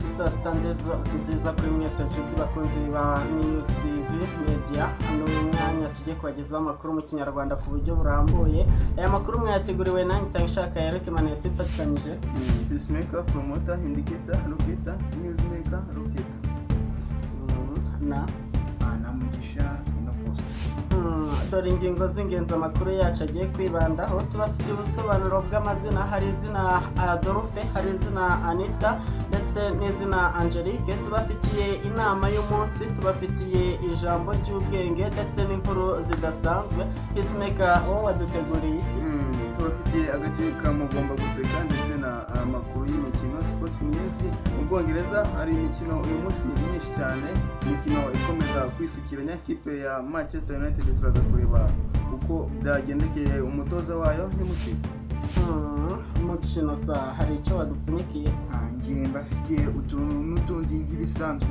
Saa sita nziza kuri mwese, nshuti bakunzi ba News TV Media. Hano uyu mwanya tugiye kubagezaho amakuru mu Kinyarwanda ku buryo burambuye. Aya makuru mwayateguriwe nanjye Itangishaka Eric Manetse, mfatikanyije Peacemaker, promoter, indicator, locator, newsmaker, locator. Na Na Mugisha ino post. Dore ingingo z'ingenzi amakuru yacu agiye kwibandaho. Tubafitiye ubusobanuro bw'amazina. Hari izina Adolphe, hari izina Anita ndetse n'izina Angelique. Tubafitiye inama y'umunsi, tubafitiye ijambo ry'ubwenge ndetse n'inkuru zidasanzwe. Peacemaker, wowe waduteguriye iki? Tubafitiye agace ka mugomba guseka ndetse na amakuru y'imikino, sport news. Mu Bwongereza hari imikino uyu munsi myinshi cyane, imikino ikomeza kwisukiranya. Ikipe ya Manchester United, turaza kureba uko byagendekeye umutoza wayo. Ntimucike. Umukino sa hari icyo wadupfunyikiye? Njye mbafitiye utuntu n'utundi nk'ibisanzwe.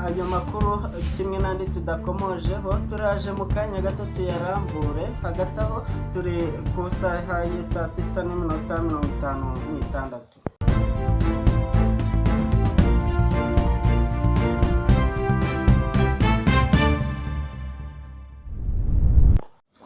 Ayo makuru kimwe n'andi tudakomojeho turaje mu kanya gato tuyarambure. Hagati aho turi ku isaha y'i 6:56.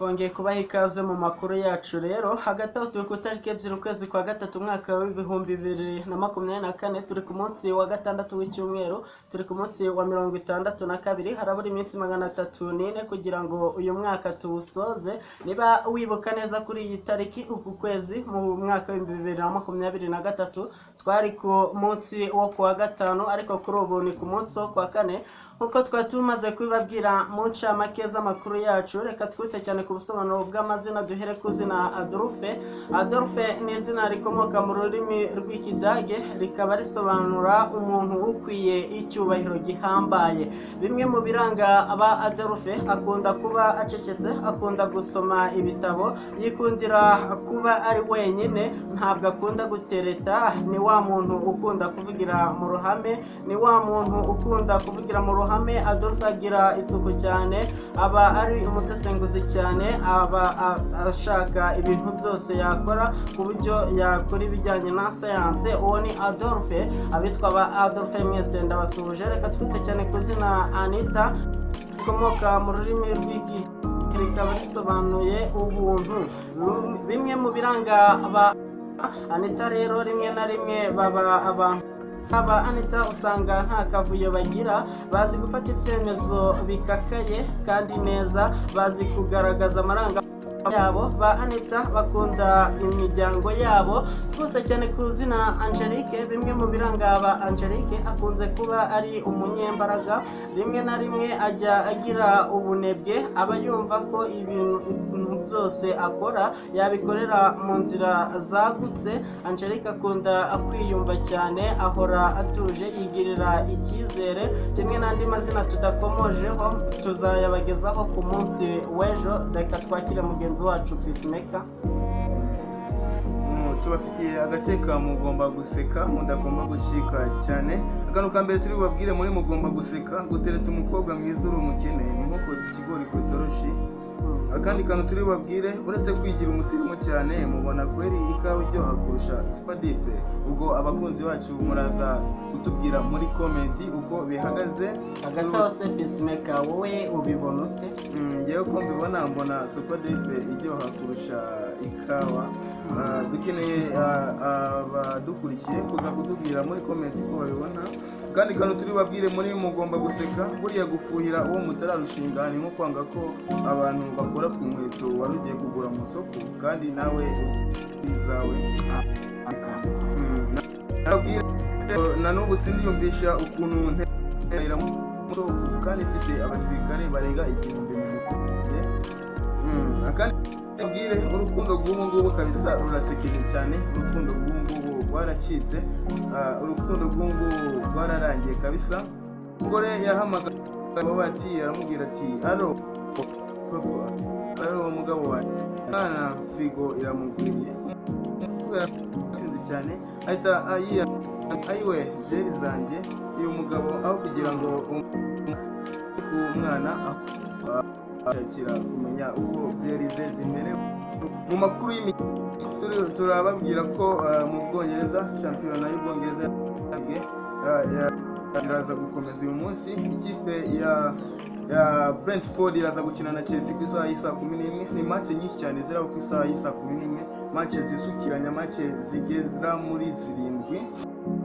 Twongeye kubaha ikaze mu makuru yacu. Rero hagati aho turi ku itariki 2 ukwezi kwa gatatu umwaka wa 2024, turi ku munsi wa gatandatu w'icyumweru, turi ku munsi wa 62. Harabura iminsi 304 kugira ngo uyu mwaka tuwusoze. Niba wibuka neza, kuri iyi tariki uku kwezi mu mwaka wa 2023 twari ku munsi wo kuwa gatanu, ariko kuri ubu ni ku munsi wo kuwa kane, nk'uko twari tumaze kubibabwira mu ncamake z'amakuru yacu. Reka twite cyane ku busobanuro bw'amazina, duhere ku zina Adolphe. Adolphe ni izina rikomoka mu rurimi rw'Ikidage, rikaba risobanura umuntu ukwiye icyubahiro gihambaye. Bimwe mu biranga aba Adolphe: akunda kuba acecetse, akunda gusoma ibitabo, yikundira kuba ari wenyine, ntabwo akunda gutereta, ni wa muntu ukunda kuvugira mu ruhame, ni wa muntu ukunda kuvugira mu ruhame. Adolphe agira isuku cyane, aba ari umusesenguzi cyane, aba ashaka ibintu byose yakora ku buryo yakora ibijyanye na sayanse. Uwo ni Adolphe. Abitwa ba Adolphe mwese ndabasuhuje. Reka twite cyane ku zina Anita, rikomoka mu rurimi rw'iki, rikaba risobanuye ubuntu. Bimwe mu biranga aba Anita rero, rimwe na rimwe baba abantu, aba Anita usanga nta kavuyo bagira, bazi gufata ibyemezo bikakaye kandi neza, bazi kugaragaza amaranga yabo. Ba Anita bakunda imiryango yabo twose cyane. Ku zina Angelique, bimwe mu biranga aba Angelique: akunze kuba ari umunyembaraga, rimwe na rimwe ajya agira ubunebwe, aba yumva ko ibintu byose akora yabikorera mu nzira zagutse. Angelique akunda kwiyumva cyane, ahora atuje, yigirira icyizere. Kimwe n'andi mazina tudakomojeho, tuzayabagezaho ku munsi w'ejo. Reka twakire mugenzi wacu Peacemaker. Tubafitiye agace ka mugomba guseka mudagomba gucika cyane. Akantu ka mbere turi bubabwire muri mugomba guseka: gutereta umukobwa mwiza uri umukene ni nko kotsa ikigori ku itoroshi. Akandi kantu turi bubabwire: uretse kwigira umusirimu cyane, mubona kweri ikawa iryoha kurusha Super Dip? Ubwo abakunzi bacu muraza kutubwira muri comment uko bihagaze. Hagati aho se Peacemaker, wowe ubibona ute? Njyewe uko mbibona, mbona Super Dip iryoha kurusha ikawa. Dukeneye abadukurikiye kuza kutubwira muri comment ko babibona. Kandi kantu turi babwire muri mugomba guseka: buriya gufuhira uwo mutararushinga ni nko kwanga ko abantu bakora ku nkweto wari ugiye kugura mu isoko kandi nawe izawe. Nabwire na n'ubu sindiyumvisha ukuntu ntera kandi mfite abasirikare barenga 1000 mu mujyi. Akandi mbwire, urukundo rw'ubu ngubu kabisa rurasekeje cyane. Urukundo rw'ubu ngubu rwaracitse. Urukundo rw'ubu ngubu rwararangiye kabisa. Umugore yahamagaye bati, aramubwira ati: "Alo papa, alo mugabo wanjye." Mwana firigo iramugwiriye kubera atinze cyane, ahita ayiya: "Ayiwe, byeri zanjye!" Uyu mugabo aho kugira ngo ku mwana ashakira kumenya uko byeri ze zimerewe. Mu makuru y'imikino turababwira ko mu Bwongereza, shampiyona y'Ubwongereza League iraza gukomeza uyu munsi. Ikipe ya Brentford iraza gukina na Chelsea ku isaha y'isaa 11. Ni match nyinshi cyane ziraba ku isaha y'isaa 11, match zisukiranya, match zigera muri zirindwi.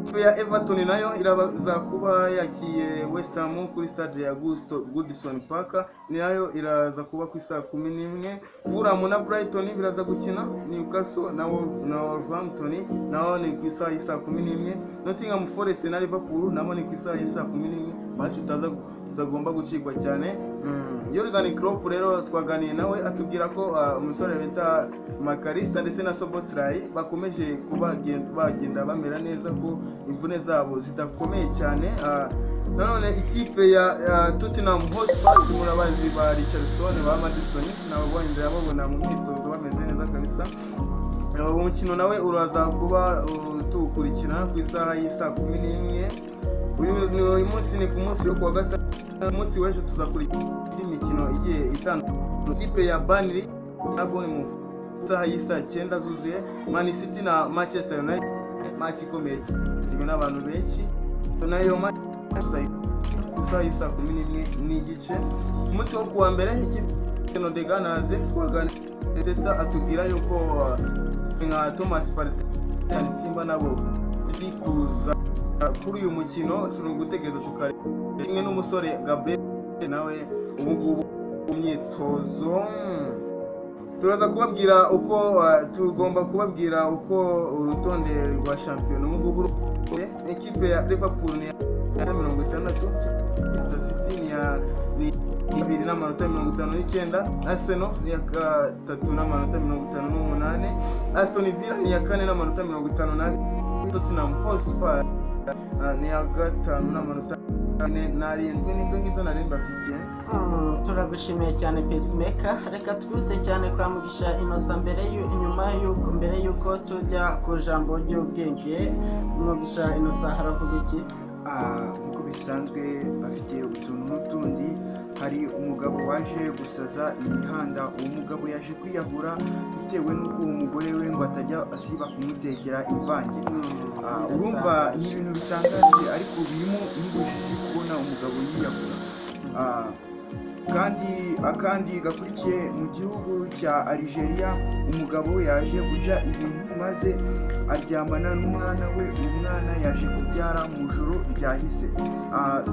Ikipe ya Everton nayo iraza kuba yakiye West Ham kuri stade ya Gusto Goodison Park, nayo iraza kuba ku isaa 11. Fulham na Brighton biraza gukina. Newcastle na Wolverhampton naho ni ku isaha y'isaa 11. Nottingham Forest na Liverpool nabo ni ku isaha y'isaa 11, match utagomba gucikwa cyane. Jurgen Klopp rero twaganiye nawe, atubwira ko umusore bita Mac Allister ndetse na Szoboszlai bakomeje kuba bagenda bamera neza, ko imvune zabo zidakomeye cyane. Nanone ikipe ya Tottenham Hotspur, murabazi ba Richarlison, ba Maddison, nabo ndababona mu myitozo bameze neza kabisa. Uwo mukino nawe uraza kuba tuwukurikirana ku isaha y'isaa 11. Uyu munsi ni ku munsi wo kuwa gatanu. Umunsi w'ejo tuzakurikira indi mikino igiye itandukanye. Ikipe ya Burnley na Bournemouth isaha y'isaa 9 zuzuye. Man City na Manchester United, match ikomeye igizwe n'abantu benshi, nayo match tuzayikurikira ku isaha y'isaa 11:30. Umunsi wo kuwa mbere, ikipe ya The Gunners, twaganiriye Teta, atubwira yuko nka Thomas Partey na Timber nabo biri kuza kuri uyu mukino. Turi gutegereza tukareba, kimwe n'umusore Gabriel nawe ubu ngubu mu myitozo. Turaza kubabwira uko tugomba kubabwira uko urutonde rwa shampiyona ubu ngubu. Ekipe ya Liverpool ni ya 60, Manchester City ni ibiri n'amanota 59, Arsenal ni iya gatatu n'amanota 58, Aston Villa ni iya kane n'amanota 52, Tottenham Hotspur ni iya gatanu n'amanota 47. Nibyo ngibyo nari mbafitiye. Turagushimiye cyane, Peacemaker. Reka twihute cyane kwa Mugisha Innocent nyuma y'uko, mbere y'uko tujya ku ijambo ry'ubwenge. Mugisha Innocent haravuga iki? Nk'uko bisanzwe bafite utuntu n'utundi. Hari umugabo waje gusaza imihanda. Uwo mugabo yaje kwiyahura bitewe n'uko uwo mugore we ngo atajya asiba kumutekera imvange. Urumva ni ibintu bitangaje, ariko birimo n'ubujiji kubona umugabo yiyahura. Kandi akandi gakurikiye, mu gihugu cya Algeria umugabo yaje guca ibintu maze aryamana n'umwana we, uwo mwana yaje kubyara mu ijoro ryahise.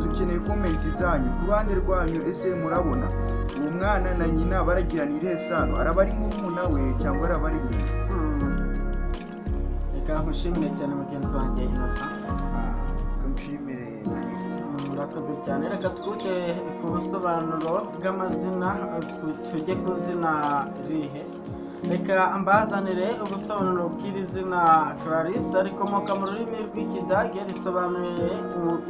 Dukeneye comment zanyu ku ruhande rwanyu. Ese murabona uwo mwana na nyina baragirana irihe sano? Araba ari murumuna we cyangwa araba ari nyina? Reka nkushimire cyane, mugenzi wanjye Innocent. Kamushimire Alex. Murakoze cyane. Reka twute ku busobanuro bw'amazina, tujye ku zina rihe. Reka mbazanire ubusobanuro bw'iri zina Clarisse. Rikomoka mu rurimi rw'Ikidage, risobanuye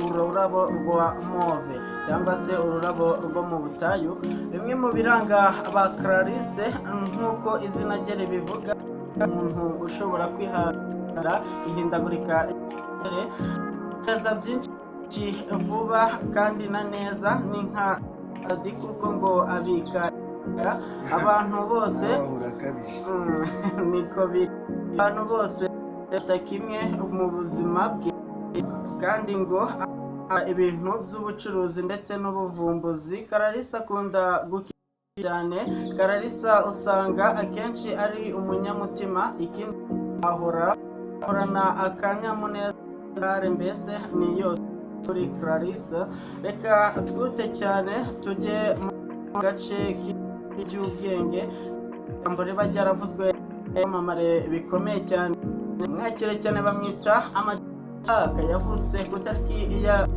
ururabo rwa mauve cyangwa se ururabo rwo mu butayu. Bimwe mu biranga ba Clarisse, nk'uko izina rye ribivuga, umuntu ushobora kwihangana ihindagurika neza byinshi vuba kandi na neza, ni nka adi kuko ngo abika abantu bose. Nawe urakabije. Niko biri, abantu bose bata kimwe mu buzima bwe, kandi ngo ibintu by'ubucuruzi ndetse n'ubuvumbuzi. Clarisse akunda gukina cyane. Clarisse usanga akenshi ari umunyamutima, ikindi ahora ahorana akanyamuneza, mbese ni yose kuri Clarisse. Reka twute cyane tujye mu gace k'iby'ubwenge, ijambo riba ryaravuzwe n'amamare bikomeye cyane. Mwakire cyane, bamwita Amajaka. Yavutse ku itariki ya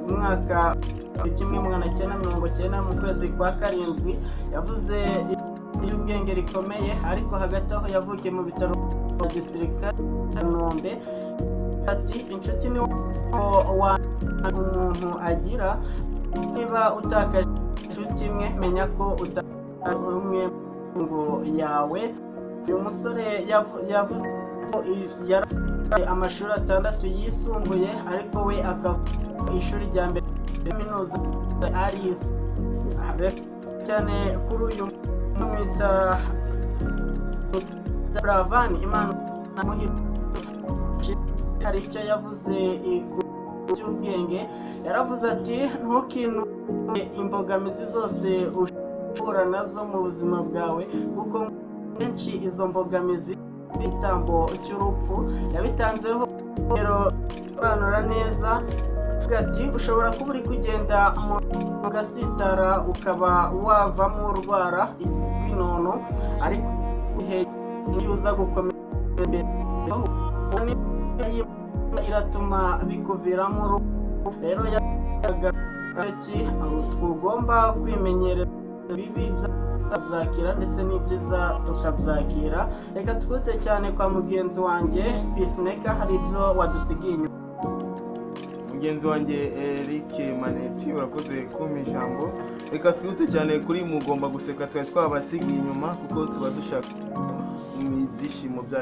umwaka 1990 mu kwezi kwa karindwi. Yavuze iby'ubwenge rikomeye, ariko hagati aho yavukiye mu bitaro bya gisirikare i Kanombe. Ati: "Inshuti ni wa umuntu agira. Niba utakaje inshuti imwe, menya ko utakaje umwe ngo yawe." Uyu musore yavuze ko yari amashuri atandatu yisumbuye, ariko we akava ishuri rya mbere kaminuza arize cyane. Kuri uyu mwita Buravan, Imana hari icyo yavuze ku by'ubwenge. Yaravuze ati: "Ntukinube imbogamizi zose ushobora nazo mu buzima bwawe, kuko kenshi izo mbogamizi igitambo cy'urupfu." Yabitanzeho rero sobanura neza, avuga ati: "Ushobora kuba uri kugenda mu ugasitara, ukaba wavamo urwara inono, ariko igihe iyo uza gukomeza imbere iratuma bikuviramo urupfu." Rero yaga ki tugomba kwimenyereza bibi tukabyakira ndetse n'ibyiza tukabyakira. Reka twite cyane kwa mugenzi wanjye Peacemaker, hari ibyo wadusigiye inyuma. Mugenzi wanjye Eric Manetsi, urakoze kumpa ijambo. Reka twihute cyane kuri mugomba guseka twari twabasigiye inyuma, kuko tuba dushaka ibyishimo bya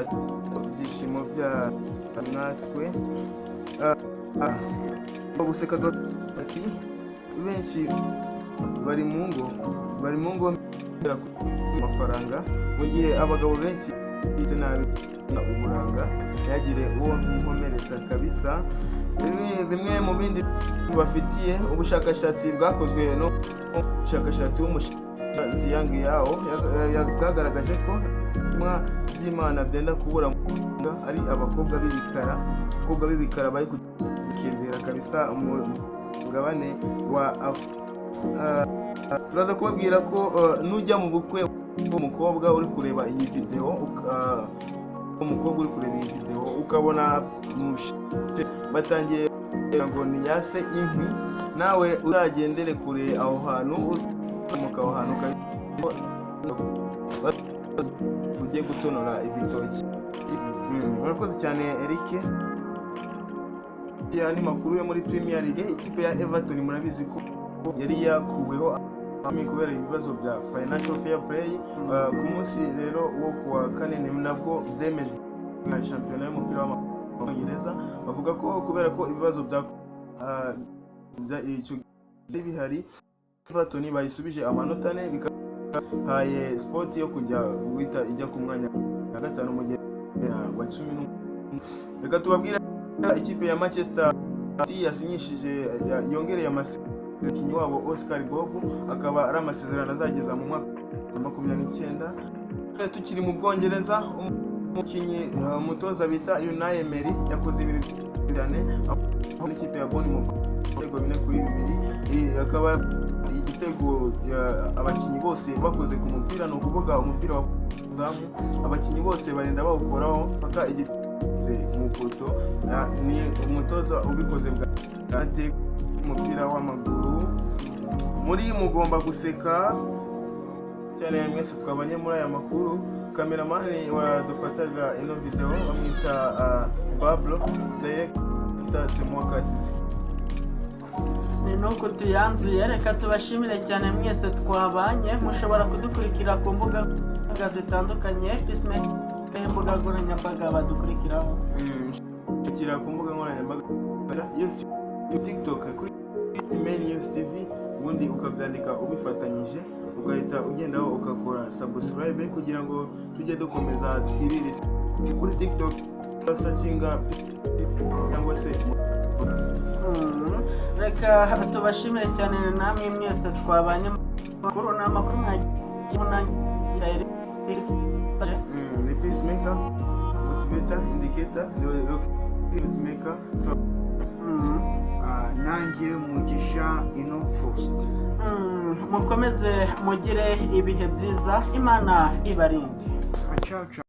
ibyishimo bya natwe. Guseka ati benshi bari mu ngo amafaranga, mu gihe abagabo benshi ndetse nabi uburanga, ntihagire uwo nkomeretsa kabisa. Bimwe mu bindi bafitiye ubushakashatsi bwakozwe n'umushakashatsi w'umushinwa Ziyang Yao bwagaragaje ko by'Imana byenda kubura ari abakobwa b'ibikara bari kukendera kabisa mu mugabane wa Afurika. Turaza kubabwira ko nujya mu bukwe, umukobwa uri kureba iyi video, umukobwa uri kureba iyi video ukabona batangiye ngo niyase inkwi, nawe uzagendere kure aho hantu, uzamuka aho hantu ugiye gutonora ibitoki. Murakoze cyane, Eric. Andi makuru yo muri Premier League: ikipe ya Everton murabizi ko yari yakuweho kubera ibibazo bya financial fair play. Ku munsi rero wo kuwa kane ni nabwo byemejwe na shampiyona y'umupira w'amaguru bavuga ko kubera ko ibibazo bya icyo bihari, Everton bayisubije amanota 4, bikahaye spot yo kujya guhita ijya ku mwanya wa gatanu mu gihe wa 11. Reka tubabwire ikipe ya Manchester City yasinyishije, yongereye amasezerano umukinnyi wabo Oscar Bob, akaba ari amasezerano azageza mu mwaka wa 29. Tukiri mu Bwongereza, umukinnyi, umutoza bita Unai Emery yakoze ibintu cyane aho n'ikipe ya Bournemouth ibitego 4-2. Akaba igitego abakinnyi bose bakoze ku mupira, ni ukuvuga umupira wa zamu, abakinnyi bose barinda bawukoraho paka igitse mu poto. Ni umutoza ubikoze bwa mateka umupira w'amaguru. Muri mugomba guseka cyane mwese twabanye muri aya makuru. Cameraman wadufataga ino video bamwita Pablo, director Semwakatizi. Ni nuko tuyanzuye. Reka tubashimire cyane mwese twabanye. Mushobora kudukurikira ku mbuga zitandukanye. Peacemaker, imbuga nkoranyambaga badukurikiraho? Shakira ku mbuga nkoranyambaga YouTube, TikTok, kuri Main News TV, ubundi ukabyandika ubifatanyije, ugahita ugendaho ugakora subscribe kugira ngo tujye dukomeza twirire isi. Kuri TikTok searchinga cyangwa se Reka tubashimire cyane namwe mwese twabanye. Makuru ni amakuru mwagiye nanjye. Ni Peacemaker, motivator, indicator, ni peacemaker. Ah, nanjye Mugisha ino post. Mukomeze mugire ibihe byiza, Imana ibarinde. Ciao ciao.